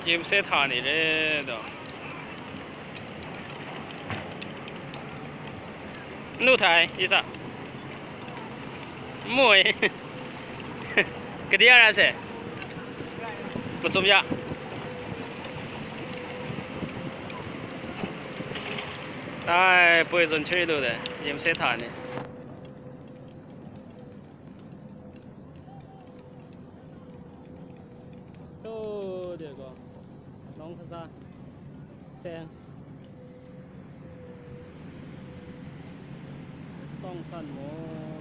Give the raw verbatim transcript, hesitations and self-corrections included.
Yim se hta ni re do. Nu tai, isa. Moi. Kadi ara se. Masum ya. Tai, poi zon chiri lu de. Yim se hta ni. Tu de ko. Long kasa. Seng. Tong san mo.